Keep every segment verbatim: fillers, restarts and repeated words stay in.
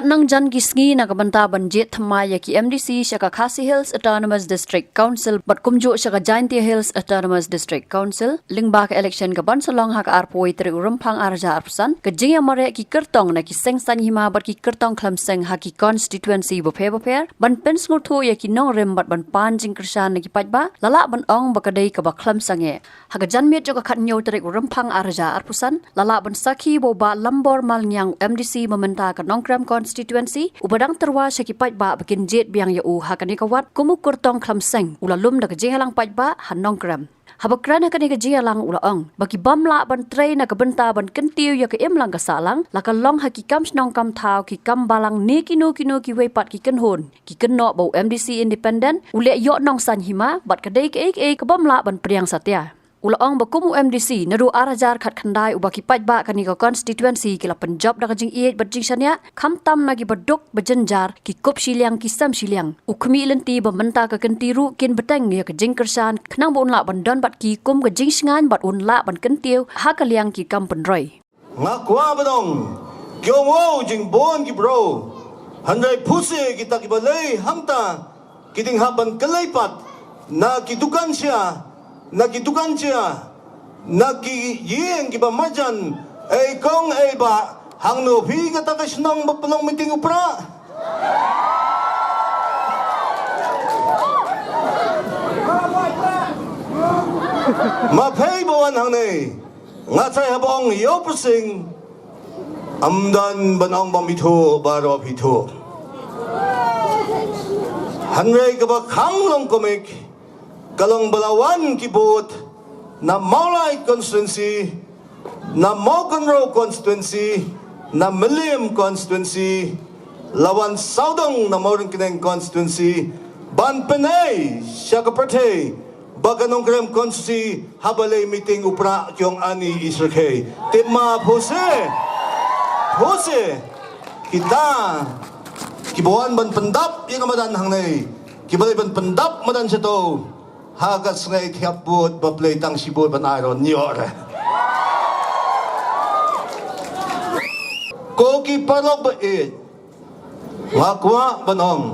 Nangjan ki sngi na ka bynta ban jied thymmai ïa ki M D C sha ka Khasi Hills Autonomous District Council bad kumjuh sha ka Jaintia Hills Autonomous District Council, lyngba ka election ka ban sa long ha ka arphew tarik u Rymphang ar hajar arphew san, ka jingïamareh ki kyrtong na ki seng saiñ hima bad ki kyrtong khlem seng ha ki constituency bapher bapher, ban pynsngewthuh ïa ki nongrim bad ban pan jingkyrshan na ki paidbah, la lah ban ong ba ka dei kaba khlem sangeh. Ha ka janmiet jong ka khathynñiew tarik u Rymphang ar hajar arphew san, la lah ban sakhi ba u Bah Lambor Malngiang, M D C ba mynta ka Nongkrem constituency, uba dang tyrwa sha ki paidbah ba kin jied biang ïa u ha kane ka wad kum u kyrtong khlem seng, u la lum da ka jingïalang paidbah ha Nongkrem. Haba kren ha kane ka jingïalang u la ong ba ki bym lah ban trei na ka bynta ban kyntiew ïa ka imlang ka sahlang, la ka long ha ki kam shnong kam thaw, ki kam balang ne kino kino kiwei pat ki kynhun, ki kynnoh ba u M D C independent u leh ïoh nongsaiñ hima bad ka dei kaei kaei ka bym lah ban pdiang satia. U la ong ba kum u M D C naduh ar hajar khatkhyndai, uba ki paidbah kane ka constituency ki la pynjop da ka jingïeit bad jingshaniah, khamtam na ki baduk bajynjar, ki kup shiliang ki sem shiliang, u khmih lynti ba mynta ka kynti ruh kin bteng ïa ka jingkyrshan khnang ba un lah ban don bad ki kum ka jingshngaiñ bad un lah ban kyntiew ha ka liang ki kam pynroi. Nga kwah ban ong, ki ong wow jingbun ki bro. Hynrei puse kita kiba lei hangta ki dang hap ban kyllei pat na ki dukan shia, na ki dukan shia, na ki ïing kiba marjan. Ei kong ei bah, hangno phi kata ka shnong ba pynlong meeting u Prah? Ma phei ba wan hangne. Nga trai haba ong ïoh pyrshing, ym don ban ong bym ithuh baroh phi ithuh. Hynrei kaba khang long kumne, ka long ba la wan ki vote na Mawlai constituency, na Mawkynrew constituency, na Mylliem constituency, la wan sawdong na Mawryngkneng constituency, ban pynei sha ka pyrthei ba ka Nongkrem constituency haba lei meeting u Prah ki ong ani i syrkhei. Te ma puse, puse kita kiba wan ban pyndap ïa ka madan hangne, kiba lei ban pyndap madan shato, ha ka sngi thiap vote ba plie tang shi vote ban ai ron ïoh re. Ko ki paralok ba ïeit, nga kwah ban ong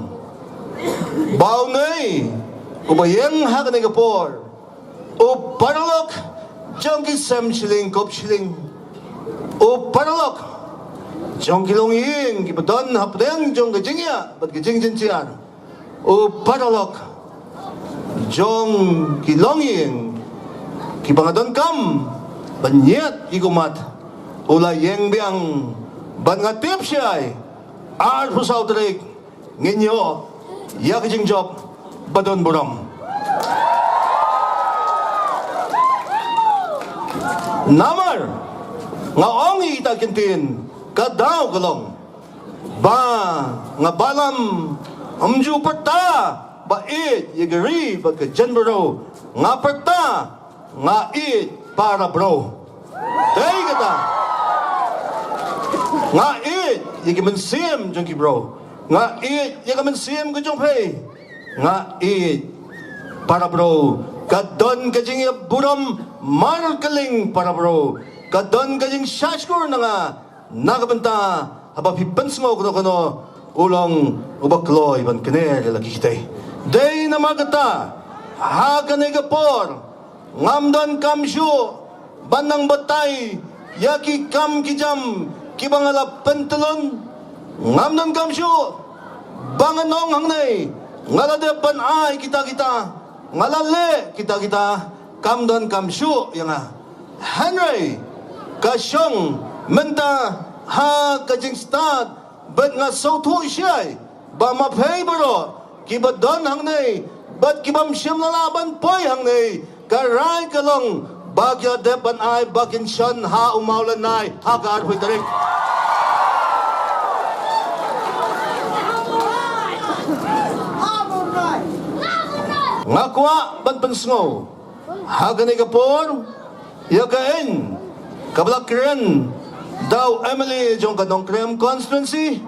ba une uba ïeng ha kane ka por, u paralok jong ki sem shilling kup shilling, u paralok jong ki longïing kiba don hapdeng jong ka jingïa bad ka jingjynjar, u paralok jong ki longïing kiba nga donkam ban ñiad ïa ka ummat, u la ïeng biang. Bad nga tip shai, arphew saw tarik ngin ïoh ïa ka jingjop ba don burom. Namar nga ong ïa kita ki ktien, ka daw ka long ba nga balam, ym ju pyrta ba ïeit ïa ka ri bad ka jainbynriew, nga pyrta nga ïeit para bro. Dei kata, nga ïeit ïa ka mynsiem jong ki bro, nga ïeit ïa ka mynsiem ka jong phi, nga ïeit para bro. Ka don ka jingïaburom markylliang para bro, ka don ka jingshahshkor na nga na ka bynta haba phi pynsngew kano kano u long uba kloi ban kner ïa la ki kitei. Dei namar kata ha kane ka por ngam donkam shuh ban nang batai ïa ki kam ki jam kiba nga la pyntlun. Ngam donkam shuh ba ngan ong hangne nga la dep ban ai kita kita, nga la leh kita kita. Kam donkam shuh ïa nga. Hynrei ka shong mynta ha ka jingstad, bad nga sngewthuh shai ba ma phi baroh kiba don hangne bad kibym shym la lah ban poi hangne, ka rai ka long ba ki la dep ban ai ba kin shon ha u Mawlynnai ha ka arphew tarik. Nga kwah ban pynsngew ha kane ka por ïa ka aiñ kaba la kren da u M L A jong ka Nongkrem constituency.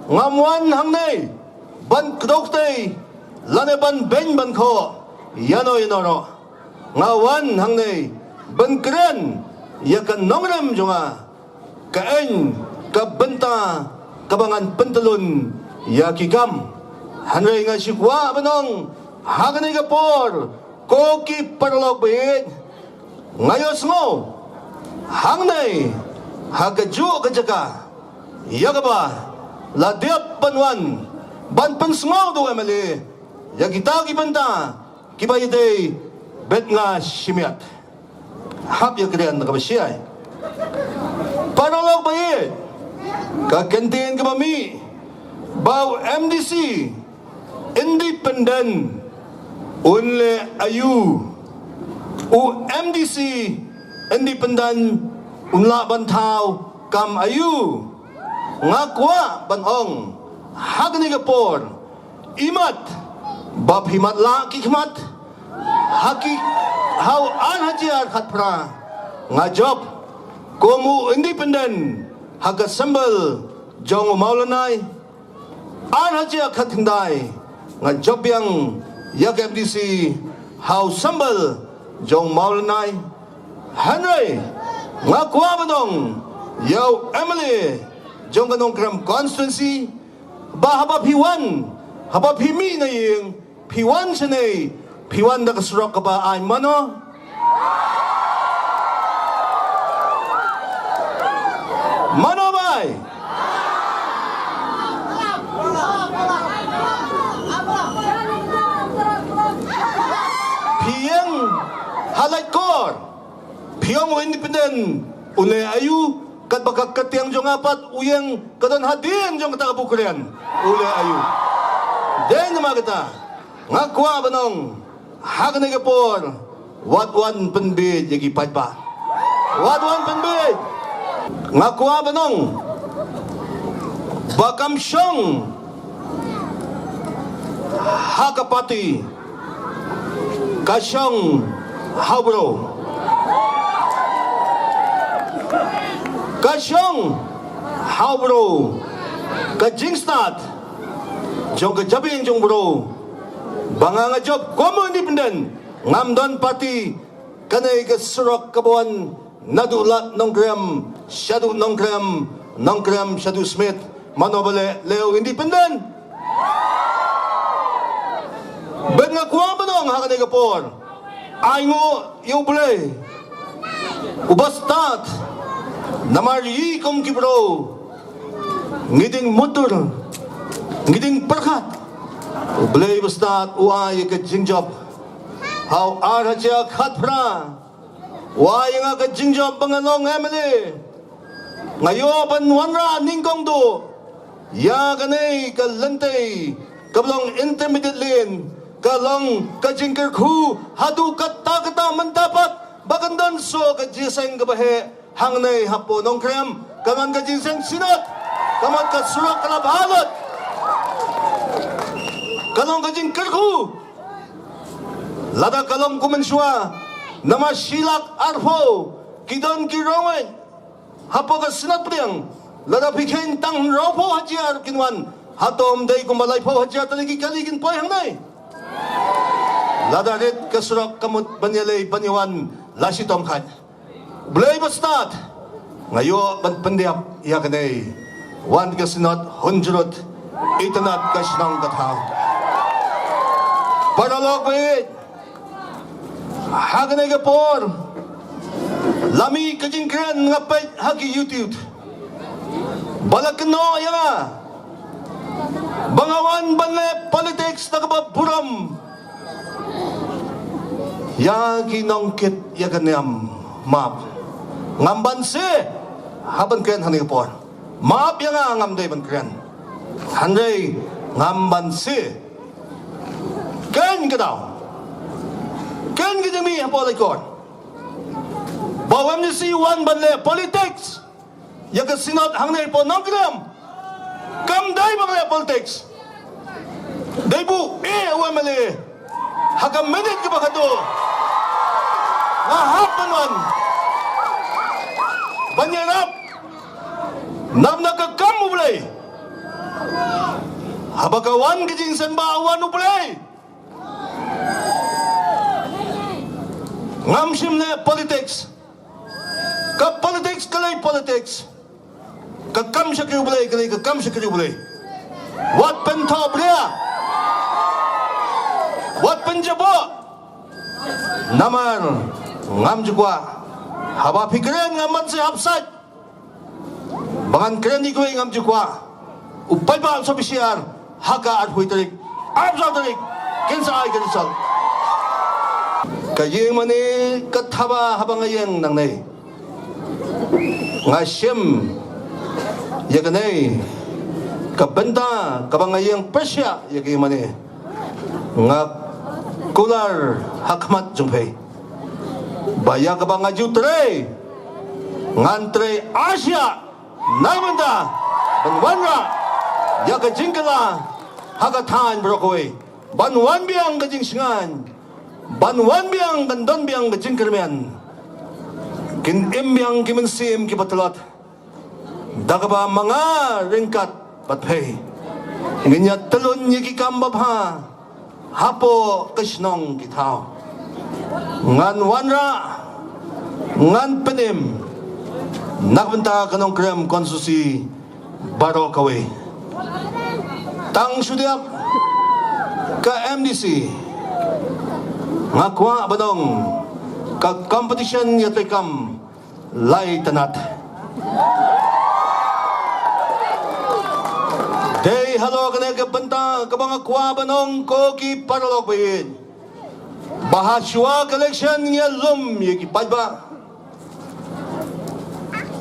Ngam wan hangne ban kdew ktei lane ban beiñ ban khoh ïano ïano ruh. Nga wan hangne ban kren ïa ka nongrim jong nga, ka aiñ, ka bynta kaba ngan pyntlun ïa ki kam. Hynrei nga shu kwah ban ong ha kane ka por, ko ki paralok baieit, nga ïohsngew hangne ha kajuh ka jaka ïa kaba la dep ban wan ban pynsngew da u M L A ïa kita ki bynta kiba ïadei bad nga shimiat. Hap ïa kren kaba shiai. Paralok baieit, ka kyntien kaba mih ba u M D C independent un leh aïu? U M D C independent un lah ban thaw kam aïu? Nga kwah ban ong ha kane ka por, imat ba phi matlah ki khmat. Ha ki, ha u ar hajar khatphra nga jop kum u independent ha ka symbol jong u Mawlanai. Ar hajar khatkhyndai nga jop biang ïa ka M D C ha u symbol jong u Mawlanai. Hynrei nga kwah ban ong ïa u M L A jong ka Nongkrem constituency ba haba phi wan, haba phi mih na ïing, phi wan shane, phi wan da ka surok kaba ai mano? Mano bai? Phi ïeng ha Laitkor, phi ong u independent u leh aïu, katba ka kyrteng jong nga pat u ïeng ka don hadien jong kata ka bukren, u leh aïu? Dei namar kata nga kwah ban ong ha kane ka por, wat wan pynbiej ïa ki paidbah. Wat wan pynbiej. Nga kwah ban ong ba kam shong ha ka party, ka shong ha u bro. Ka shong ha u bro. Ka jingstad jong ka jabieng jong u bro ba nga nga jop kum u independent, ngam don party. Kane ka surok kaba wan naduh Lad Nongkrem shaduh Nongkrem, Nongkrem shaduh Smit, mano ba leh? Leh u independent. Bad nga kwah ban ong ha kane ka por, ai nguh ïa u Blei uba stad. Namar ngi kum ki bro ngi dang mutdur, ngi dang pyrkhat. U Blei uba stad u ai ïa ka jingjop ha u ar hajar khatphra. U ai ïa nga ka jingjop ba nga long M L A. Nga ïoh ban wanrah nyngkong duh ïa kane ka lynti kaba long intermediate lane, ka long ka jingkyrkhu haduh katta katta mynta pat ba kan don shuh ka jingïaseng kaba heh hangne hapoh Nongkrem. Ka long ka jingïaseng synod, ka long ka surok kaba la bha lut, ka long ka jingkyrkhu. Lada ka long kum mynshuwa, namar shi lak arphew ki don ki rangeit hapoh ka synod pdiang. Lada phi kheiñ tang hynriewphew hajar kin wan, hato ym dei kumba laiphew hajar tylli ki kali kin poi hangne? Lada rit ka surok ka mut ban ïalei ban ïawan la shitom khat. Blei ba stad, nga ïoh ban pyndiap ïa kane. Wan ka synod hun jrut, itynnad ka shnong ka thaw. Paralok baieit, ha kane ka por la mih ka jingkren, nga peit ha ki YouTube ba la kynnoh ïa nga ba nga wan ban leh politics da kaba burom. Ïa ki nongkit ïa ka niam, map, ngam banse ha ban kren ha kane ka por. Map ïa nga, ngam dei ban kren. Hynrei ngam banse. Kren ka daw, kren ka jingmih hapoh Laitkor ba u M D C wan ban leh politics ïa ka synod hangne hapoh Nongkrem. Kam dei ban leh politics. Dei buh ïa u M L A ha ka minit kaba khatduh. Nga hap ban wan ban ïarap namar ka kam U Blei. Haba ka wan ka jingïaseng ba wan U Blei, ngam shym leh politics. Ka politics ka lei politics. Ka kam shakri U Blei, ka dei ka kam shakri U Blei. Wat pynthohbria. Wat pynjaboh. Namar ngam ju kwah haba phi kren ngam ban shu hap sait. Ba ngan kren ïa kiwei ngam ju kwah. U paidbah u sa pynshai ha ka arphew tarik, arphew tarik kin sa ai ka result. Ka ïing mane ka thaba haba nga ïeng nangne. Nga shim ïa kane ka bynta kaba nga ïeng pyrshah ïa ka ïing mane. Nga kular ha khmat jong phi ba ïa kaba nga ju trei, ngan trei arshiah na ka bynta ban wanrah ïa ka jingkylla ha ka thaiñ baroh kawei, ban wan biang ka jingshngaiñ, ban wan biang, ban don biang ka jingkyrmen. Kin im biang ki mynsiem kiba tlot da kaba ma nga ryngkat bad phi ngin ïa tylun ïa ki kam babha hapoh ka shnong ki thaw. Ngan wanrah, ngan pynim na ka bynta ka Nongkrem konstituensi baroh kawei. Tang shu dep ka M D C, nga kwah ban ong ka competition ïatrei kam lai tnat. Dei halor kane ka bynta kaba nga kwah ban ong ko ki paralok ba ïeit, ba ha shuwa ka election ngi ïa lum ïa ki paidbah.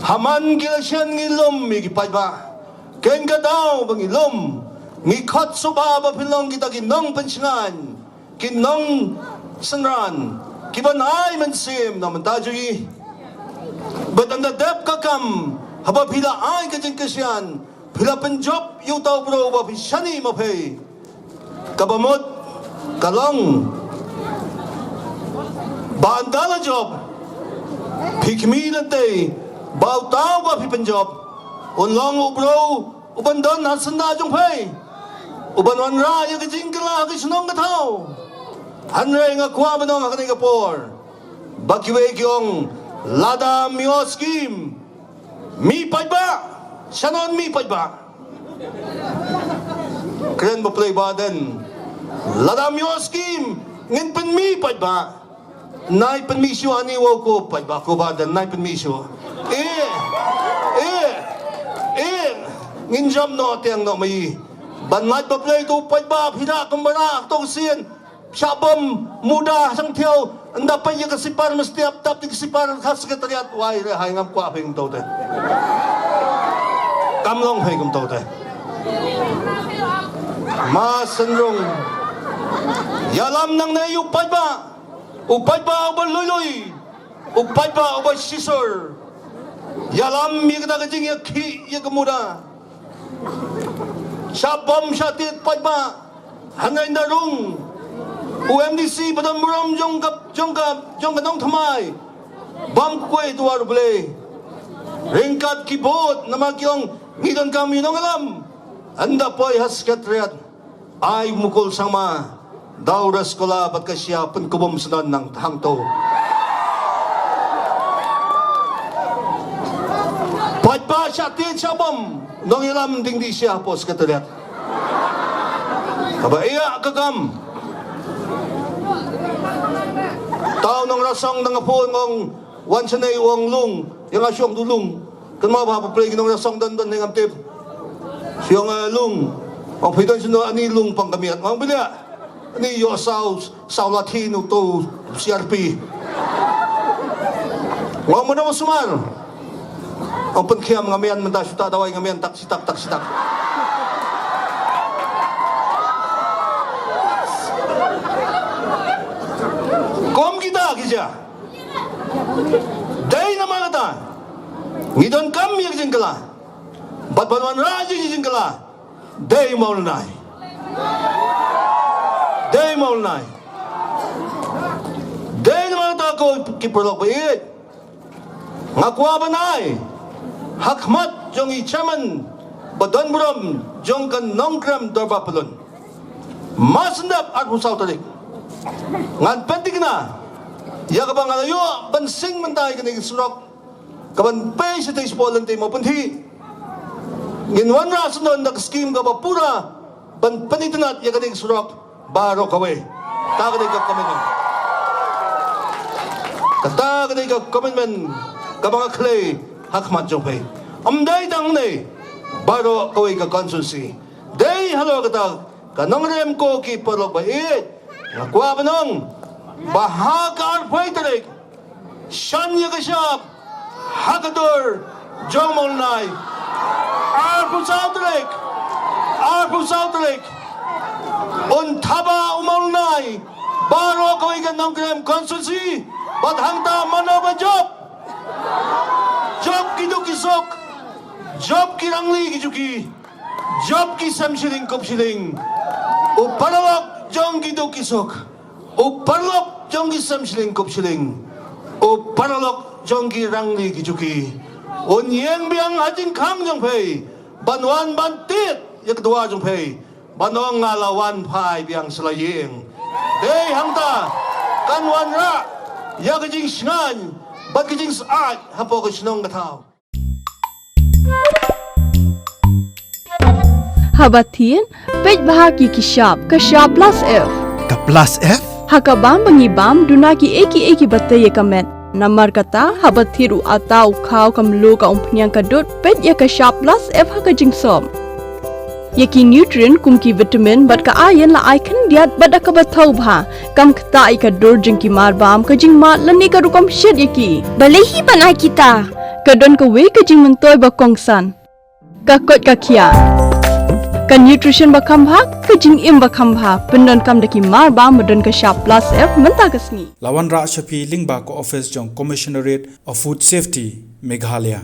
Ha man ki election ngi lum ïa ki paidbah. Kane ka daw ba ngi lum, ngi khot sngewbha ba phin long kita ki nongpynshngaiñ, ki nongsynran kiban ai mynsiem na ka bynta jong ngi. Bad ynda dep ka kam, haba phi la ai ka jingkyrshan, phi la pynjop ïa uta u briew ba phi shaniah ma phi, kaba mut ka long ba ynda la jop, phi khmih lynti ba uta uba phi pynjop un long u briew uban don ha syndah jong phi, uban wanrah ïa ka jingkylla ha ka shnong ka thaw. Hynrei nga kwah ban ong ha kane ka por ba kiwei ki ong, lada mih scheme, mih paidbah, shanon mih paidbah. Kren ba pynlong ba dang, lada mih scheme ngin pynmih paidbah. Nai pynmih shuh ani wow ko paidbah ko ba dang, nai pynmih shuh. Eh, eh, eh, ngin jam noh tiang noh mai. Ban lait ba pynlong tu paidbah phi da kumba da to sien. Sha bom muda shang thiaw, ynda peit ïa ka sipar mesti ap tap ïa ka sipar ka sekretariat, wai re hai, ngam kwah phi kumto te. Kam long phi kumto te. Ma Synrung, ïalam nangne ïa u paidbah, u paidbah uba lui lui, u paidbah uba shisha. Ïalam ïa kata ka jingïakhih ïa ka muda. Sha bom sha tied paidbah. Hynrei ynda rung u M D C ba don burom jong ka, jong ka, jong ka nongthymmai, bam kawei, duwar U Blei. Ryngkat ki bud, namar ki ong ngi donkam ïa u nongïalam. Ynda poi ha sekretariat, ai mukul sangma, daw da skula bad ka shia, pynkubum sdang nang hangto. Paidbah sha tied sha bom, nongïalam dang dih shia hapoh sekretariat. Kaba ïa ka kam. Tau nongrasong dang phone ngong wan sene ong lung, ïa nga shong du lung. Kan ma ba pule ki nongrasong don don ngam tip. Shong, eh, lung. Ong phi don sene ani lung pang kamiat. Ong bilia. Ani ïoh saw, saw lathi nu tu C R P. Ngam mano sumar. Ong pynkhiam ngam ïan mynta shuta dawai ngam ïan tak sitak tak sitak. Kum kita ki ja. Dei namar kata ngi donkam ïa ka jingkylla. Bad ban wanrah ïa ka jingkylla. Dei maw lynai. Dei maw lynai. Dei namar kata ko ki paralok ba ïeit. Nga kwah ban ai ha khmat jong i chairman ba don burom jong ka Nongkrem Dorbar Pyllun. Mar shen dep arphew saw tarik ngan pynthikna ïa kaba nga la ïoh ban sing mynta ïa kane ka surok kaban pei shatei shapoh lynti Mawpynthih. Ngin wanrah sngewdon da ka skim kaba pura ban pynitynnad ïa kane ka surok baroh kawei. Kata ka dei ka commitment. Kata ka dei ka commitment kaba nga khlei ha khmat jong phi. Ym dei tang hangne, baroh kawei ka constituency. Dei halor kata ka nongrim ko ki paralok ba ïeit, nga kwah ban ong ba ha ka arphew tarik, shan ïa ka shap ha ka dur jong u Mawlynnai. Arphew saw tarik, arphew saw tarik, un thaba u Mawlynnai baroh kawei ka Nongkrem constituency. Bad hangta mano ba jop? Jop ki duk ki suk, jop ki rangli ki juki, jop ki sem shilling kup shilling. U paralok jong ki duk ki suk, u paralok jong ki sem shilling kup shilling, u paralok jong ki rangli ki juki, un ïeng biang ha jingkhang jong phi ban wan ban tied ïa ka duwar jong phi, ban ong nga la wan phai biang sha la ïing. Dei hangta kan wanrah ïa ka jingshngaiñ bad ka jingsyaid hapoh ka shnong ka thaw. Haba thied, peit bha ïa ki shap, ka shap plus F. Ka plus F? Ha ka bam ba ngi bam, duna kiei kiei kiba tei ïa ka met. Namar kata, haba thied u atta, u khaw, ka mluh, ka umphniang, ka dud, peit ïa ka shap plus F ha ka jingsop. Ïa ki nutrient kum ki vitamin bad ka iron la ai khyndiat bad da kaba thew bha. Kam ktah ïa ka dur jong ki marbam, ka jingmad lane ka rukom shet ïa ki. Balei hi ban ai kita? Ka don kawei ka jingmyntoi ba kongsan. Ka koit ka khiah. Ka nutrition ba kham bha, ka jingim ba kham bha. Pyndonkam da ki marbam ba don ka shap plus F mynta ka sngi. La wanrah sha phi lyngba ka office jong Commissionerate of Food Safety, Meghalaya.